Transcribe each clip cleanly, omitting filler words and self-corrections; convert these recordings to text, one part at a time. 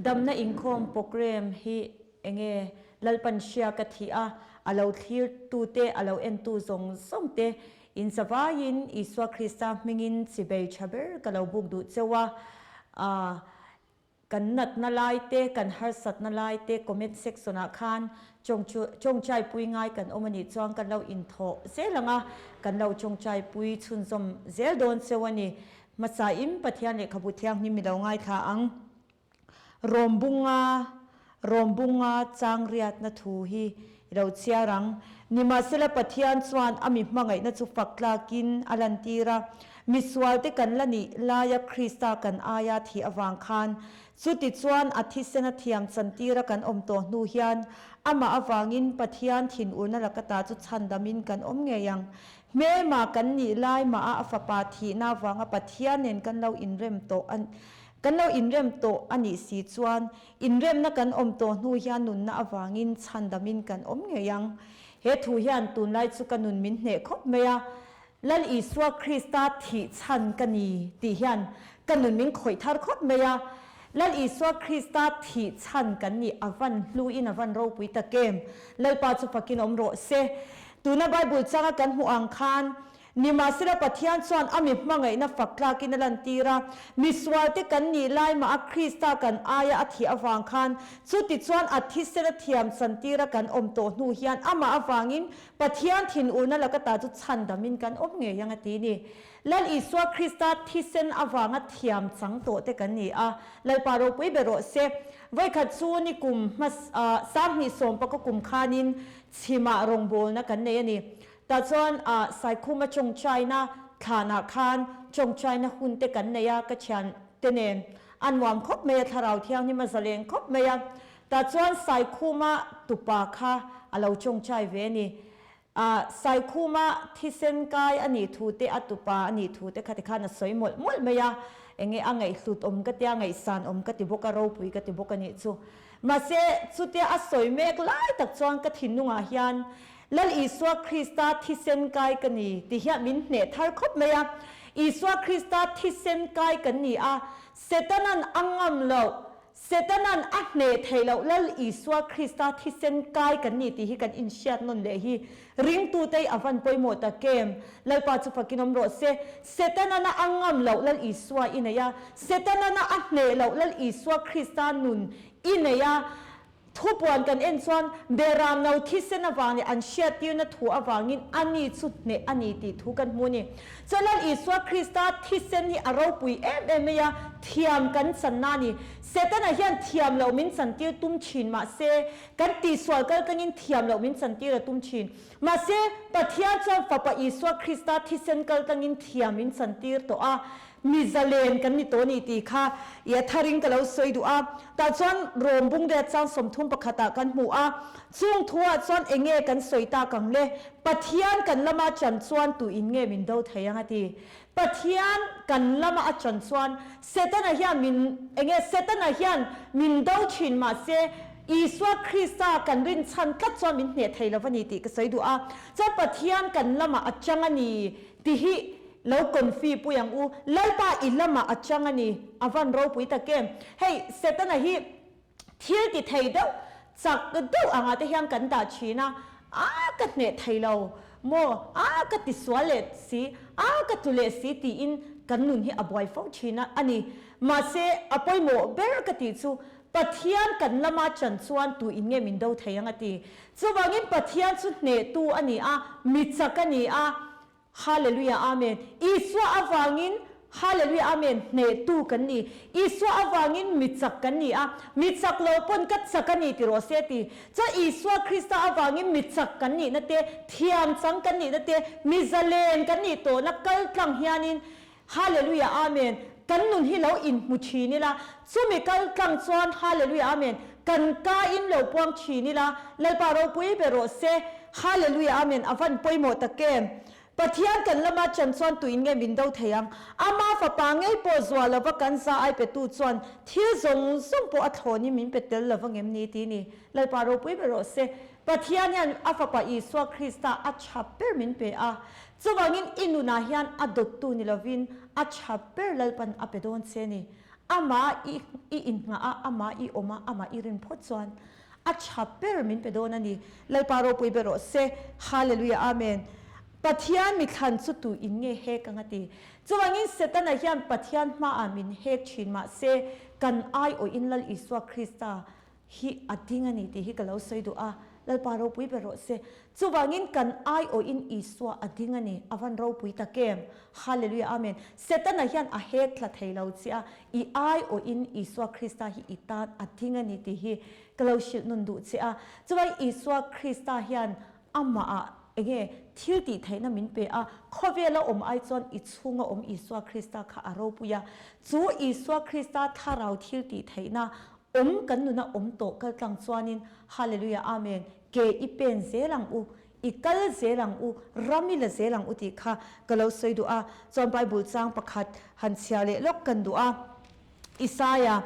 Damna inkhawm program hi enge Lalpan hria ka thih a, a lo thlir tute, a lo entu zawng zawng te in zavaiin Isua Krista hmingin chibei tha ber ka lo buk duh cheu a. Aa. Kan natna lai te, kan harsatna lai te comment section ah khan tawngtai pui ngai kan awm a nih chuan kan lo inthawh zel ang a, kan lo tawngtai pui chhunzawm zel dawn cheu a ni. Hmasa in Pathian lehkhabu thianghlim mi lo ngaithla ang. Rawmbunga Rawmbunga chang riatna thu hi i lo chhiar ang. Nimahsela Pathian chuan a mi hmangaihna chu fak tlakin a lantir a, misualte kan la nih laia Krista kan aia thih avang khan, chuti chuan a thisena thiam chantira kan awm tawh hnu hian amah avangin Pathian thinurna laka ta chu chhandamin kan awm ngei ang. Hmelma kan nih lai mah a a fapa thihna avanga Pathian nen kan lo inrem tawh a kan lo inrem tawh a nih si chuan Inremna kan awm tawh hnu hian nunna avangin chhandamin kan awm ngei ang. He thu hian tunlai chu ka nun min hneh khawp mai a, Lal Isua Krista thih chhan ka ni tih hian ka nun min khawih thar khawp mai a. Lal Isua Krista thih chhan kan nih a van hluin a van ropui tak em? Lalpa chu fakin awm rawh se. Tuna Bible changa kan hmuh ang khan Nimahsela Pathian chuan a mi hmangaihna fak tlakin a lantir a, misualte kan nih lai mah a Krista kan aia a thih avang khan, chutichuan a thisena thiam chantira kan awm tawh hnu hian amah avangin Pathian thinurna laka ta chu chhandamin kan awm ngei ang a ti ni. Lal Isua Krista thisen avanga thiam chang tawh te kan ni a, Lalpa ropui ber rawh se. Vawikhat chu ni kum hmas 20 sawmpakaw kum khanin chhimah rawngbawlna kan nei a ni. Tah chuan ah Saikhuma tawngtaina thlanah khan tawngtaina hun te kan nei a, ka thian te nen a nuam khawp mai a, thlarau thianghlim a zaleng khawp mai a. Tah chuan Saikhuma tupa kha a lo tawngtai ve a ni. Ah Saikhuma thisen kai a nih thu te, a tupa a nih thu te kha tikhan a sawi mawlh mawlh mai a, enge a ngaihhlut awm ka tia, ngaihsan awm ka ti bawk a, ropui ka ti bawk a nih chu. Mahse chutia a sawi mek lai tak chuan ka thinlungah hian Lal Isua Krista thisen kai ka ni tih hian min hneh thar khawp mai a. Isua Krista thisen kai kan ni a, Setanan a ngam loh, Setanan a hneh theih loh Lal Isua Krista thisen kai kan ni tih hi kan inhriat nawn leh hi ringtute a van pawimawh tak em? Lalpa chu fakin awm rawh se. Setanan a ngam loh Lal Isua i nei a, Setanan a hneh loh Lal Isua Krista nun i nei a, Thupuan kan en chuan Beram no thisen avang leh an hriattirna thu avangin a ni chu hneh a ni tih thu kan hmu a ni. Chuan Lal Isua Krista thisen hi a ropui em em mai a, thiam kan channa a ni. Setana hian thiam loh min chantir tum thin mahse, kan tihsual kal tlangin thiam loh min chantir a tum thin. Mahse, Pathian chuan Fapa Isua Krista thisen kal tlangin thiam min chantir tawh a. Mi zalen kan ni tawh a ni tih kha i a tharin ka lo sawi duh a. Tah chuan Rom bungriat chang 30 pakhatah kan hmu a. Chung thuah chuan eng nge kan sawi tak ang le? Pathian kan lama chan chuan tu in nge min do thei ang a ti. Pathian kan lama a chan chuan Setana hian min eng nge Setana hian min do thin mahse Isua Krista kan rinchhan tlat chuan min hneh thei lo a ni tih ka sawi duh a. Chuan Pathian kan lamah a chang a ni tih hi Lo confi pui ang u. Lalpa i lamah a chang a ni. A van ropui tak em. Hei Setana hi thil ti thei deuh, chak deuh angah te hian kan dah thin a, a ka hneh thei lo maw, a ka ti sual leh si, a ka tlu leh si tiin kan nun hi a buai fo thin a ni. Mahse a pawimawh ber ka tih chu Pathian kan lama chan chuan tu in nge min do thei ang a ti. Chuvangin Pathian chu hnehtu a ni a, mi chak a ni a, Hallelujah Amen Isua avangin Hallelujah Amen hnehtu kan ni Isua avangin mi chak kan ni a mi chak lo pawn ka chak a ni ti rawh se ti chuan Isua Krista avangin mi chak kan nihna te thiam chang kan nihna te mi zalen kan nih tawhna kal tlang hianin Hallelujah Amen kan nun hi lo inhmu thin ila chumi kal tlang chuan Hallelujah Amen kan ka in lo puang thin ila Lalpa ropui ber rawh se Hallelujah Amen a van pawimawh tak em Pathian kan lama chan chuan tuin nge min do thei ang Ama fapa ngei pawh zuah lova kan za ai petu chuan thil zawng zawng pawh a thlawnin min pe tel lova ngem ni ti ni Lalpa ropui ber rawh se Pathian hian a fapa Isua Krista a tha ber min pe a, chuvangin i nunah hian a dawttu ni lovin a tha ber Lalpan a pe dawn che ni. Amah i i innghah a, amah i awm a, amah i rin phawt chuan a tha ber min pe dawn a ni. Lalpa ropui ber rawh se. Hallelujah Amen. Pathian mi thlan chu tu in nge hek ang a ti. Chuvangin Setana hian Pathian hmaah min hek thin mahse kan aiawhin Lal Isua Krista hi a ding a ni tih hi ka lo sawi duh a, Lalpa ropui ber rawh se. Chuvangin kan aiawhin Isua a ding a ni, a van ropui tak em? Hallelujah Amen. Setana hian a hek thla thei lo che a, i aiawhin Isua Krista hi i tan a ding a ni tih hi ka lo hrilh nun duh che a. Chuvangin Isua Krista hian amahah enge thil tih theihna min pe a, khawvela awm ai chuan i chhunga awm Isua Krista kha a ropui a, chu Isua Krista thlarau thil tih theihna Awm kan nuna awm tawh kal tlang chuanin Hallelujah Amen ke i pen zel ang u, i kal zel ang u, ram i la zel ang u tih kha ka lo sawi duh a, chuan Bible chang pakhat han chhiar leh lawk kan duh a, Isaiah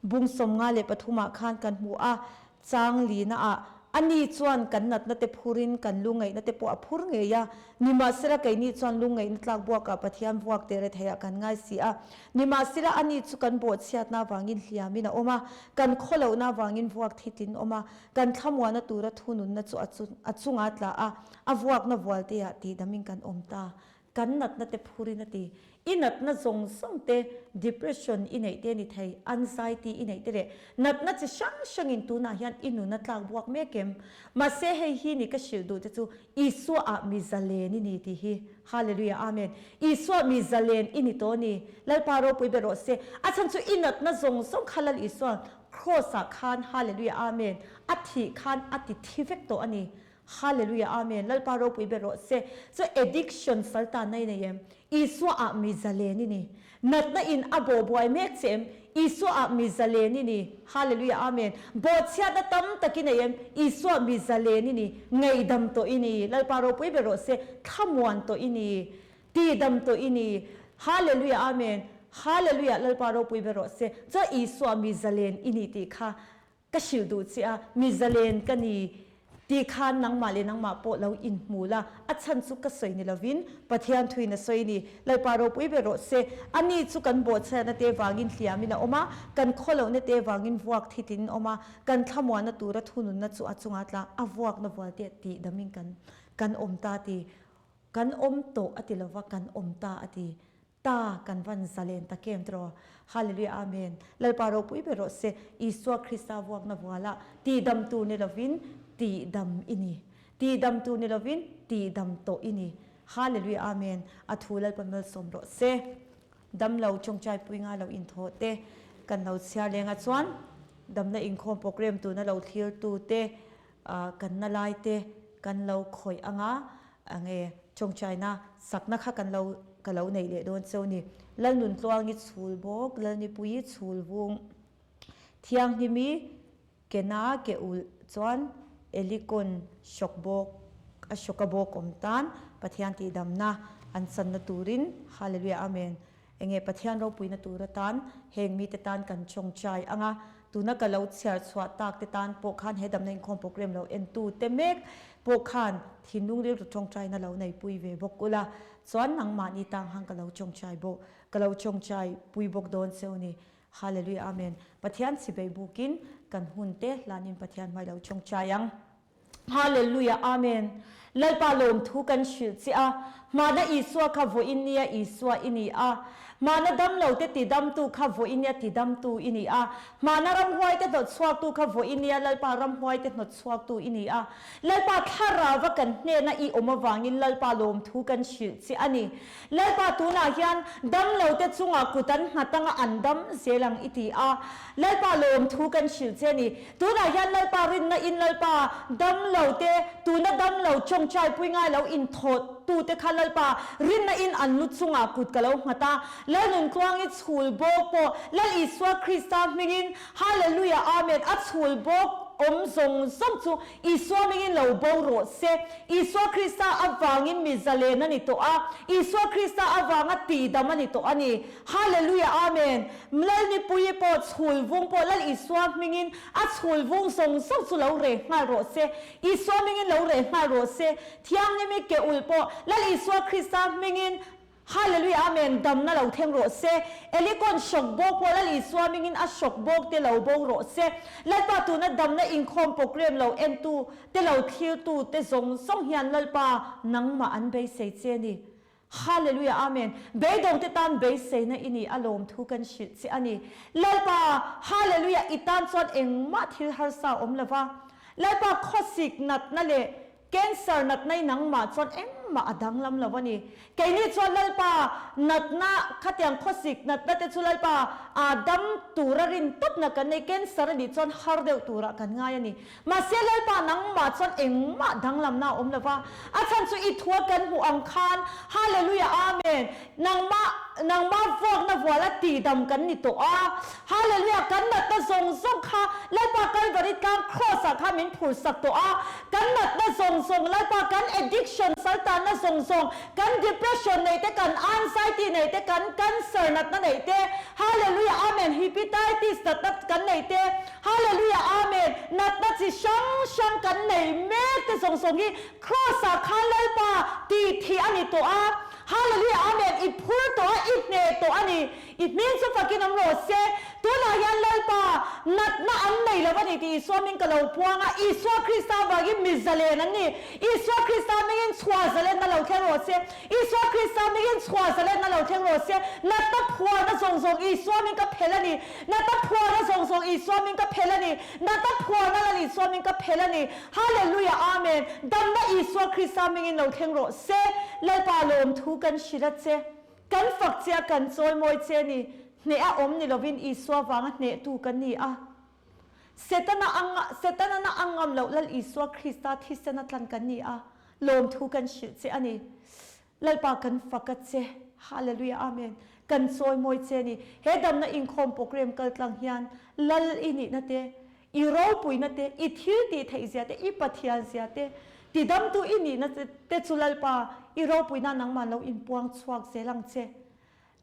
bung 53 ah khan kan hmu a, chang lina ah Ani chuan kan natna te phurin kan lungngaihna te pawh a phur ngei a, nimahsela keini chuan lungngaihna tlak buakah Pathian vuak te retheiah kan ngai si a. Nimahsela ani chu kan bawhchhiatna avangin hliamin a awm a, kan khawlohna avangin vuak thitin awm a, kan thlamuahna tura thununna chu a chungah a tla a, a vuakna vualteah tihdamin kan awm ta. Kan natna te phurin a ti. I natna zawng zawng te, depression i neih te ni thei, anxiety i neih te leh natna chi hrang hrangin tunah hian i nun a tlak buak mek em? Mahse hei hi ni ka hrilh duh te chu Isua ah mi zalen i ni tih hi. Hallelujah Amen. Isua mi zalen i ni tawh a ni. Lalpa ropui ber rawh se. A chhan chu i natna zawng zawng kha Lal Isua'n Cross ah khan Hallelujah Amen a thih khan a ti thi vek tawh a ni. Hallelujah Amen Lalpa ropui ber rawh se. Chu addiction sal tan na i nei em? Isua ah mi zalen i ni. Natna in a bawh buai mek che em? Isua ah mi zalen i ni. Hallelujah Amen Bawhchhiatna tam tak i nei em? Isua mi zalen i ni. Ngaihdam tawh i ni. Lalpa ropui ber rawh se. Thlamuan tawh i ni. Tihdam tawh i ni. Hallelujah Amen Hallelujah Lalpa ropui ber rawh se. Chuan Isua mi zalen i ni tih kha Ka hrilh duh che a, mi zalen ka ni tih khan nangmah leh nangmah pawh lo inhmu la, a chhan chu ka sawi ni lovin Pathian thuin a sawi ni. Lalpa ropui ber rawh se. Ani chu kan bawhchhiatna te vangin hliamin a awm a, kan khawlohna te vangin vuak thitin a awm a, kan thlamuanna tura thununna chu a chunga tla a vuakna vualte tihdamin kan kan awm ta ti. Kan awm tawh a ti lova, kan awm ta a ti. Ta kan van zalen tak em tiraw? Hallelujah Amen. Lalpa ropui ber rawh se. Isua Krista vuakna vualah tihdam tur ni lovin tihdam i ni. Tihdam tur ni lovin tihdam tawh i ni. Hallelujah Amen. A thu Lalpa malsawm rawh se. Damlo tawngtai pui nga lo inthawh te kan lo chhiar leng a chuan damna inkhawm program tuna lo thlir tu te kan na lai te kan lo khawih anga Enge tawngtaina sakna kha kan lo ka lo neih leh dawn cheu ni. Lalnuntluangi chhul bawk, Lalnipuii chhul vung, Thianghlimi kena ke ulh chuan Elikon hrawk bawk a hrawka bawk awm tan Pathian tihdamna an channa turin Hallelujah Amen. Enge Pathian ropuina tur atan heng mite tan kan tawngtai ang a, tuna ka lo chhiar chhuah tak te tan pawh khan he damna inkhawm program lo entu te mek pawh khan thinlung rilru tawngtaina lo neipui ve bawk ula, chuan nangmahni tang han ka lo tawngtai bawk ka lo tawngtai pui bawk dawn cheu ni. Hallelujah Amen. Pathian chibei bukin kan hun te hlanin Pathian hmai lo tawngtai ang. Hallelujah Amen Lalpa lawmthu kan hrilh che a, hmana Isua kha vawiin nia Isua i ni a, hmana damlo te tidamtu kha vawiin nia tidamtu i ni a, hmana ramhuai te hnawtchhuaktu kha vawiin nia Lalpa ramhuai te hnawtchhuaktu i ni a, Lalpa thlarauva kan hnena i awm avangin Lalpa lawmthu kan hrilh che a ni. Lalpa tunah hian damlo te chungah kut an nghat anga an dam zel ang i ti a, Lalpa lawmthu kan hrilh che a ni. Tunah hian Lalpa rinna in Lalpa damlo te, tuna damlo tawngtai pui ngai lo inthawh tu te kha Lalpa rinna in an lu chungah kut ka lo nghat a, Lalnuntluangi chhul bawk pawh Lal Isua Krista hmingin Hallelujah Amen a chhul bawk awm zawng zawng chu Isua hmingin lo bo rawh se. Isua Krista avangin mi zalen a ni tawh a, Isua Krista avanga tihdam a ni tawh a ni. Hallelujah Amen. Lalnipuii pawh chhul vung pawh Lal Isua hmingin a chhul vung zawng zawng chu lo reh nghal rawh se. Isua hmingin lo reh nghal rawh se. Thianghlimi ke ulh pawh Lal Isua Krista hmingin. Hallelujah Amen damna lo thleng rawh se Elikon hrawk bawk pawh Lal Isua mingin a hrawk bawk te lo bo rawh se Lalpa tuna damna inkhawm program lo entu te lo thlirtu te zawng zawng hian Lalpa nangmah an beisei che ni Hallelujah Amen beidawng te tan beiseina i ni a lawmthu kan hrilh che a ni Lalpa Hallelujah i tan chuan engmah thil harsa awm lova Lalpa khawsik natna leh Cancer natna i nangmah chuan engmah a danglam lo a ni. Keini chuan Lalpa natna khatiang khawsik natna te chu Lalpa aa dam tura rin tawpna kan nei. Cancer a nih chuan har deuh turah kan ngai a ni. Mahse Lalpa nangmah chuan engmah danglamna a awm lo va. A chhan chu i thua kan hmuh ang khan Hallelujah Amen nangmah nangmah vuakna vuala tihdam kan ni tawh a. Hallelujah kan natna zawng zawng kha Lalpa Kalvari tlang Cross ah khan min phur sak tawh a. Kan natna zawng zawng Lalpa kan addiction saltanna zawng zawng, kan depression neih te, kan anxiety neih te, kan cancer natna neih te, Hallelujah Amen hepatitis natna kan neih te, Hallelujah Amen natna chi hrang hrang kan nei mek te zawng zawng hi Cross ah khan Lalpa tih thih a ni tawh a, Hallelujah Amen i phur tawh a, i hneh tawh a ni. I hming chu fakin awm rawh se. Tunah hian Lalpa, natna an nei lo a ni tih Isua hming ka lo puang a, Isua Krista avangin mi zalen an ni. Isua Krista hmingin chhuah zalenna lo thleng rawh se. Isua Krista hmingin chhuah zalenna lo thleng rawh se. Natna phuarna zawng zawng Isua hming ka phel a ni. Natna phuarna zawng zawng Isua hming ka phel a ni. Natna phuarna Lal Isua hming ka phel a ni. Hallelujah Amen. Damna Isua Krista hmingin lo thleng rawh se. Lalpa lawmthu kan hrilh a che. Kan fak che a, kan chawimawi che ni. Hneh a awm ni lovin Isua vanga hnehtu kan ni a. Setana anga, Setana na a ngam loh Lal Isua Krista thisen a tlan kan ni a, lawmthu kan hrilh che a ni. Lalpa kan fak a che. Hallelujah Amen. Kan chawimawi che ni. He damna inkhawm program kaltlang hian Lal i nihna te, I ropuina te, i thil tih theih zia te, i Pathian zia te, tidamtu i nihna te chu Lalpa, i ropuina nangmah lo inpuang chhuak zel ang che.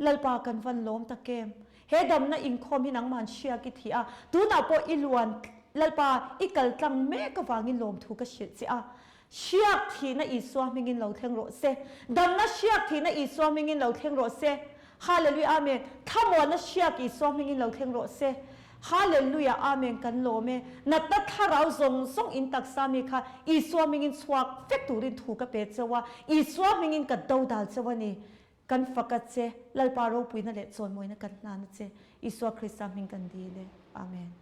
Lalpa kan van lawm tak em? He damna inkhawm hi nangmahn hriak i thih a, tunah pawh i luan Lalpa, i kal tlang mek avangin lawmthu ka hrilh che a. Hriak thihna Isua hmingin lo thleng rawh se. Damna hriak thihna Isua hmingin lo thleng rawh se. Hallelujah Amen. Thlamuanna hriak Isua hmingin lo thleng rawh se. Hallelujah Amen kan lawm e. Natna thlarau zawng zawng in taksa mi kha Isua hmingin chhuak vek turin thu ka pe cheu a, Isua hmingin ka dodal cheu a ni. Kan fak a che, Lalpa ropuina leh chawimawina kan hlan a che. Isua Krista hming kan dil e. Amen.